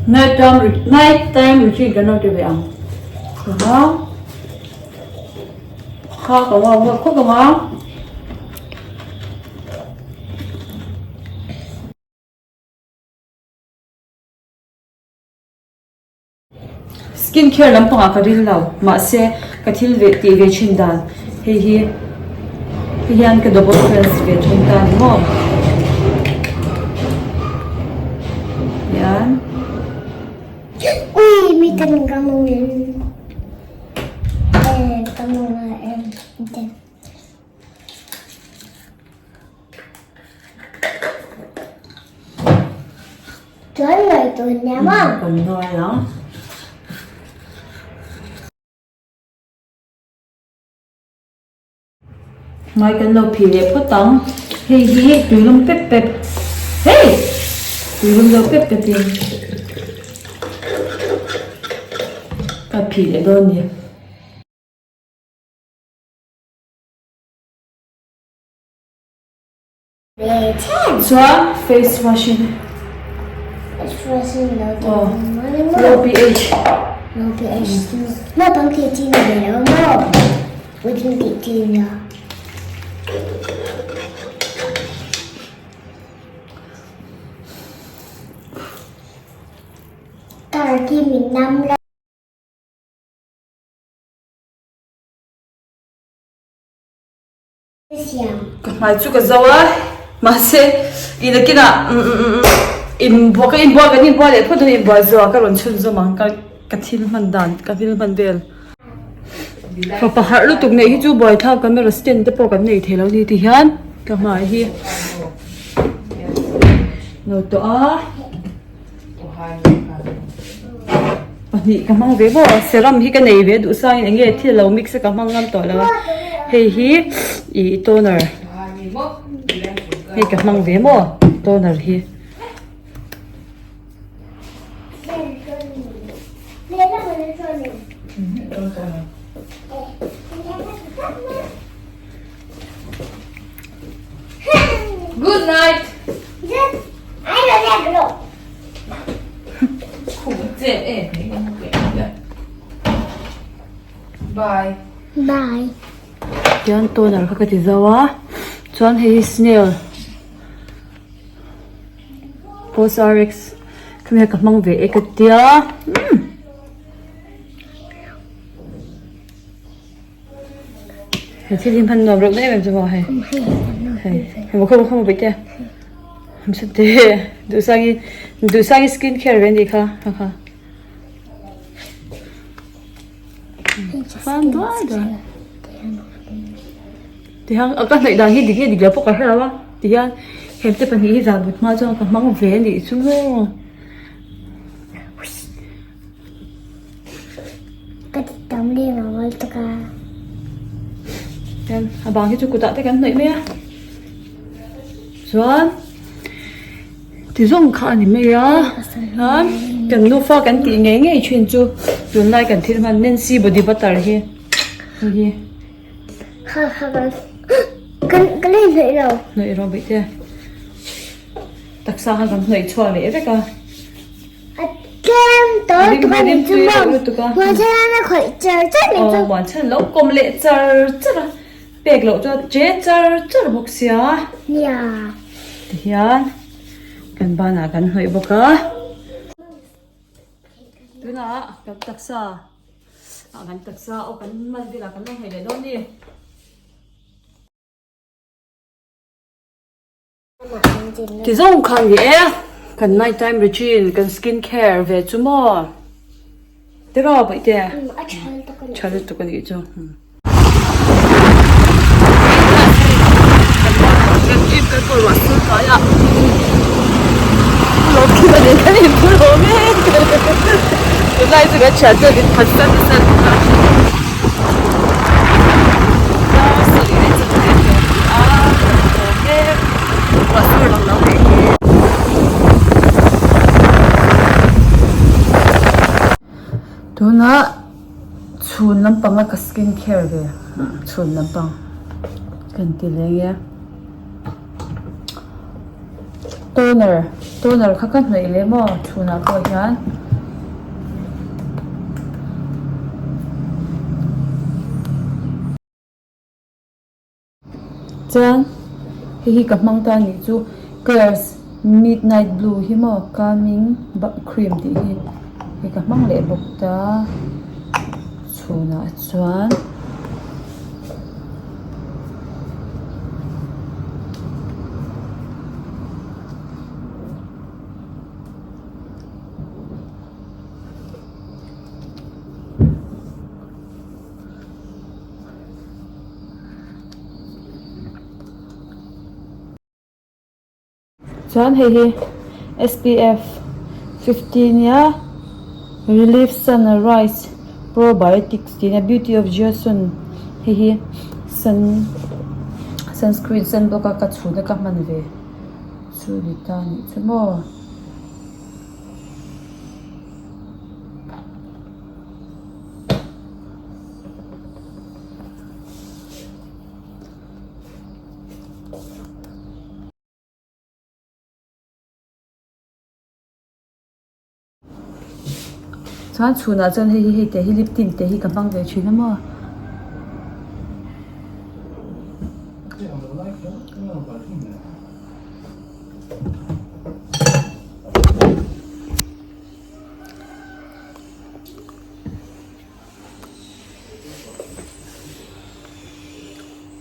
Night time night time routine kan lo ti ve ang. Aha. Kha ka wa wa khawp ang a. Skin care lampangah ka ril lo, mahse ka thil ve tih ve thin dan hei hi hei hian ka double cleanse ve thung ta ni maw hian. Ui mi ten ka mong em ka mong em ten. Chuan ngaih tur nia maw? Kan nuai ang. Hmai kan lo phih leh phawt ang. Hei hi tuilum pep pep. Hei! Tuilum deuh pep pep in ka phih leh dawn ni. Chuan face wash in low pH. Low pH Naupang tih chi ni ve lo maw? Puitling tih chi nia. Car khi min nam lo. Ka hmai chu ka zo a, mahse i nakinah inbual ka inbual kan inbual leh phawt dawn a inbual zawh ah ka rawn chhunzawm ang ka ka thil hman dan ka thil hman vel. Fapa harh lutuk neih hi chu buaithlak camera stand te pawh kan nei thei lo ni ti hian ka hmai hi no tawh a. Pahnih ka hmang ve maw serum hi ka nei ve duh sang in enge thil lo mix a ka hmang ngam tawh lo a hei hi ih toner hei ka hmang ve maw toner hi. Good night. Bye. Bye. Tian toner kha ka ti zo a chuan hei hi snail post rx khami ka hmang ve e ka tia umm. He thil hi hman nuam reuh na em em chu maw hei. Hei hei maw khaw maw bawihte. Hamsate duhsangi duhsangi skin care ve anih kha ha kha. Fan duai duai. Tihian a ka hnaih dan hi dik nge dik lo pawh ka hre lo a tihian hemte pahnih hi zan but hma chuan ka hmang ve anih chu maw. Ka ti tam lem ang awl tak a. Chuan a bang hi chu kutah te kan hnawih mai a. Chuan ti zawng kha a ni mai a. Chuan kan nufa kan tih ngei ngei thin chu tunlai kan thil hman Nancy body butter hi hei hi. Ha ha kan ka lei hnawih lo. Hnawih rawh bawih te. Taksa kha kan hnawih chhuak leh vek a. A tlem tawh lutuk a nih chu maw Muanchhan a khawih char char nih chu. Aw Muanchhan lo kawm leh char char a, pek loh chuan che char char bawk sia. Nia. Tihian kan banah kan hnawih bawk a. Tunah kan taksa ah kan taksa aw kan man velah kan lo hnawih leh dawn a ni. Ti zawng kha ni e, kan night time routine, kan skin care ve chu maw? Tiraw Bawihte? A tha lutuk a nih. Tha lutuk a nih chu. Tunlai chu kan thian chuan in phatsan nasa lutuk a. Tuna chhun lampanga ka skin care ve chhun lampang kan ti leng e. Toner toner kha ka hnawih leh maw chhunah pawh hian. Chuan hei hi ka hmang ta anih chu Klairs midnight blue hi maw calming cream tih hi hei ka hmang leh bawk ta chhunah chuan. Chuan hei hi SPF 50 nia relief sun rice probiotics tih nia beauty of joseon hei hi sun sunscreen sen bawk a ka chhun a ka hman ve chu ni ta anih chu maw. Chuan chhunah chuan hei hi hei te hi lip tint te hi ka hmang ve thin a maw.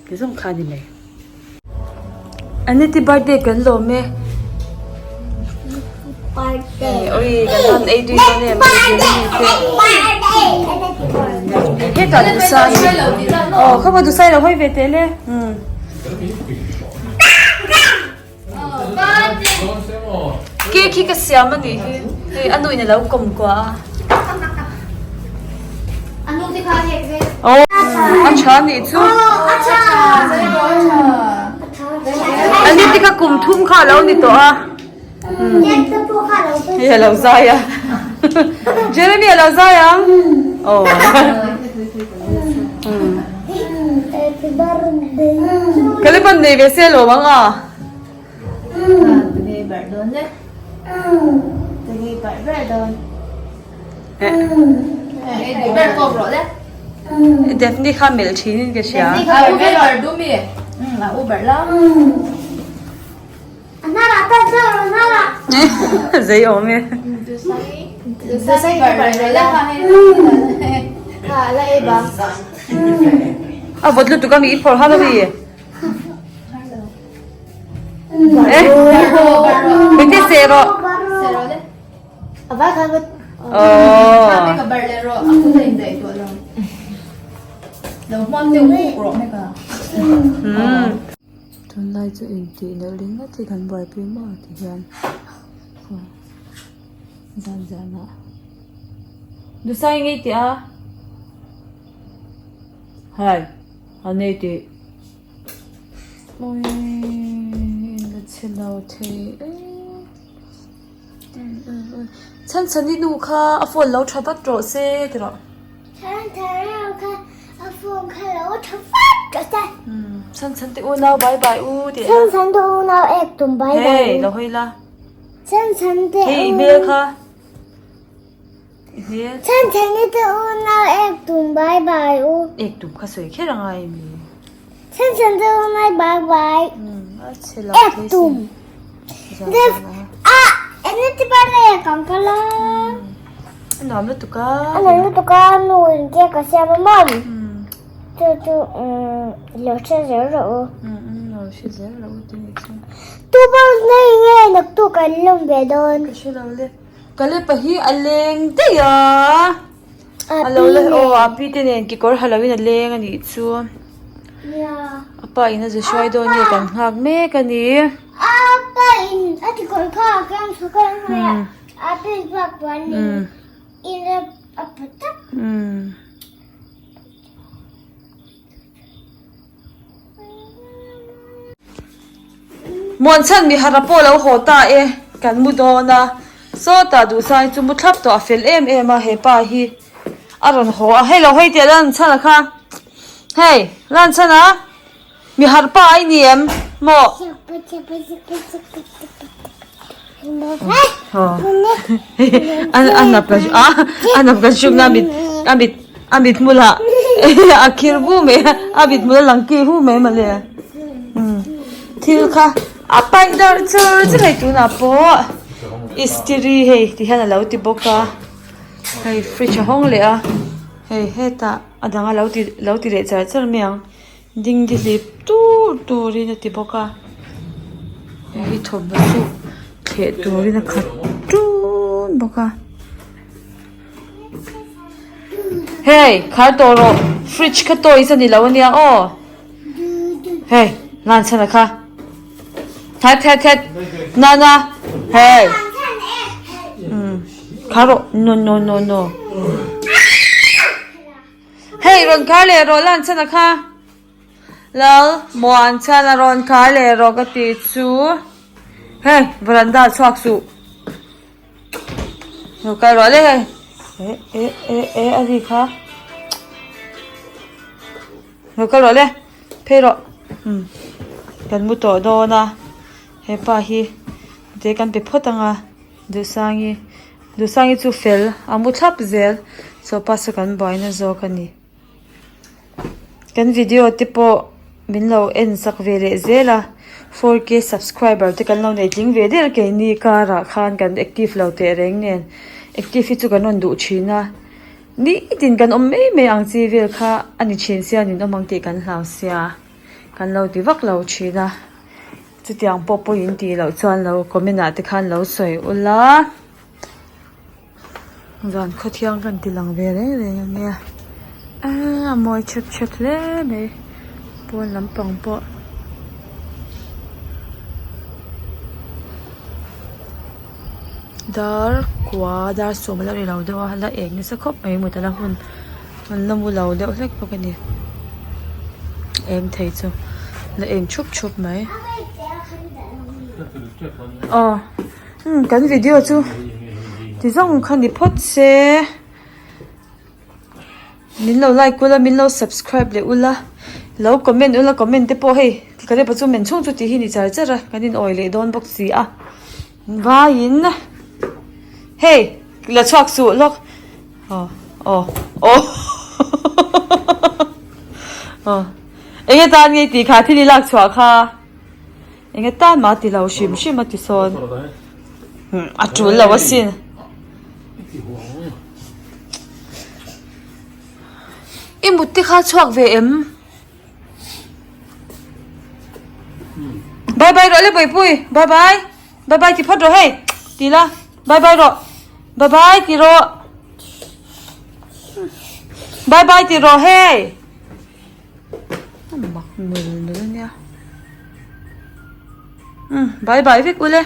Ti zawng kha a ni mai. Anity birthday kan lawm e. Birthday. Oi kan han ei tui dawn em te. Hetah dusai. Aw khaw maw dusai lo hawi ve teh le. Cake hi ka siam a nih hi hei a nuin a lo kawm kuah a. Aw a tha nih chu. A ni te kha kum thum kha a lo ni tawh a. Hei a lo zai a. Jeremy a lo zai ang. Aw. Kalipan nei ve se lo ang a. Daphne kha melh thin in ka hria. Zei awm e. A vawt lutuk a mi i phawrh hal a mi. Eh. Bete se rawh. Oh. Hmm. Tunlai chu intih neuh ringawt hi kan buaipui maw ti hian zan zanah Dusai ngei tih a hai a nei tih ui la chhe lo thei e chhan chhan i nu kha a phone lo tha vat rawh se ti rawh. Chhan chhan i nu kha a phone kha lo tha vat rawh se. Chhan chhan te unau bye bye u tih. Chhan chhan te unau ek tum bye bye u. Hey lo hawi la. Chhan chhan te Hey i hmel kha. I hmel. Chhan chhan te unau ek tum bye bye u. Ek tum kha sawi kher angai mi. Chhan chhan te unau bye bye. A chhe lo Ek tum. Def a ene ti pa le kan kal a. A nuam lutuk a. A nuam lutuk a nu in cake a siam a mawm. Chu chu lo hre zel rawh u. Lo hre zel rawh u tih nih chu. Tu pawh nei nge naktuk an lawm ve dawn. Ka hre lo le. Ka le pa hi a leng daih a. A lo la aw a pi te nen kekawr ha lo in a leng a nih chu. A pa in a za hruai dawn nge kan nghak mek a ni. A pa in a kekawr kha a keng chhuk a hnuaiah a pi bak puan in in a put tap. Muanchhan mi hara pawh lo haw ta e, kan mu dawn a, sawtah duhsai chu mu thlap tawh a fel em em a hepa hi a rawn haw a, hei lo hawi teh Lanchhana kha, hei Lanchhana mi harh pa a i ni em maw? A nap kan a a nap kan hruk na a mit a mit a mit hmulah a khir vu mai a a mit hmul a lang ki hu mai mawle thil kha a paih darh char char hei tunah pawh istiri hei ti hian a lo ti bawk a hei fridge a hawng leh a hei hetah a dang a lo ti lo ti leh char char mai ang. Dingdi hlip tur turin a ti bawk a hei hi thawmhnaw chu thleh turin a khat tun bawk a hei khar tawh rawh fridge kha toys a ni lo ania aw hei lan chhan a kha that that that nana hei umm khar rawh no no no no. Hei rawn khar leh rawh lan chhan a kha Lal muan chhan a rawn khar leh rawh ka tih chu hei veranda chhuak suh lo kal rawh le hei eh eh eh eh a ri kha lo kal rawh le phei rawh umm kan mu tawh dawn a hepa hi te kan pe phawt ang a. Duhsangi Duhsangi chu fel a mu thlap zel chopa chu kan buaina zawk a ni. Kan video te pawh min lo en sak ve leh zel a 4K subscriber te kan lo nei tling ve der keini karah khan kan active lo teh reng nen active hi chu kan rawn duh thin a nitin kan awm mai mai ang chi vel kha a ni thin sia nin awm ang tih kan hlau sia kan lo ti vak lo thin a. Chutiang pawh pawh in tih loh chuan lo comment ah te khan lo sawi ula zan khawthiang kan ti lang ve reng reng a nia eee a mawi chep chep hle mai pawn lampang pawh. Dar kua dar sawm a la ri lo deuh a la eng nasa khawp mai mut a la hun an la mu lo deuh hlek bawk a ni eng thei chu la eng thup thup mai aw umm kan video chu ti zawng kha ni phawt se. Min lo like ula min lo subscribe leh ula lo comment ula comment te pawh hei ka ria chu men chhung chu tih hi ni char char a kan in awi leh dawn bawk si a vaiin hei la chhuak suh lawk aw aw aw aw eng atan nge tih kha thil i lak chhuah kha eng atan mah ti lo hrim hrim a ti sawn a tul lo asin. I mut te kha chhuak ve em? Bye bye rawh le Bawihpui, bye bye, bye bye ti phawt rawh hei, ti la, bye bye rawh, bye bye ti rawh, bye bye ti rawh hei. A mak nul nul ania. Umm bye bye vek ule.